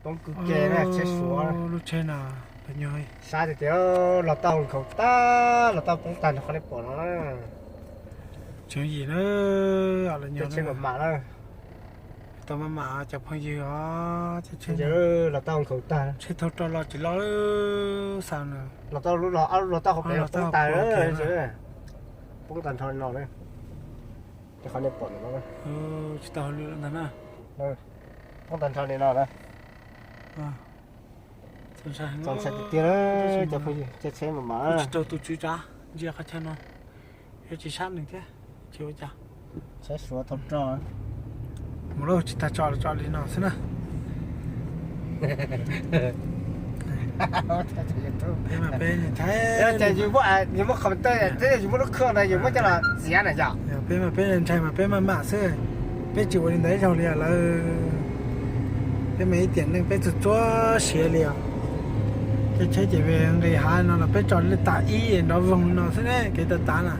Poob kub ke na, tsheb Suav. Lub tsheb no, saib tias los tau nkhaus tag, los tau poob tag nrho qhov nej pom no na. Tseem yim na, tsheb mam mam na. Tau mam mam cov phooj ywg os, los tau nkhaus tag. Tsheb thauj roj los tsis loj xav na. Los tau lub los ob lub los tau qhov pem los poob tag, poob tag nrho li no na. Qhov nej pom no, tsis tau hauj lwm ntag na. Poob tag nrho li no na. Txaus ntshai tiag tiag, cov phooj ywg, tsheb mam mam. Tsis raug tus tswv tsav ntsia qhov chaw no, yuav tsis sab nws thiab, tsis ua cas. Tsheb Suav thauj roj. Mus lauj, tsis tas tso los tso li no xwb na. Peb mas peb ntshai, yus muab qhov twg thiab yus muab lub khw no yus muab coj los txiav na yom. Peb mas peb ntshai mas peb maj mam xwb, peb tsis ua li ntawd ib zaug li lawm. Peb mas ib tiam neej peb txuag txuag siav li os. Caij tsheb ces nqis hav no los peb tso li tas ib nrov voog no xwb ne, kev tav tav na.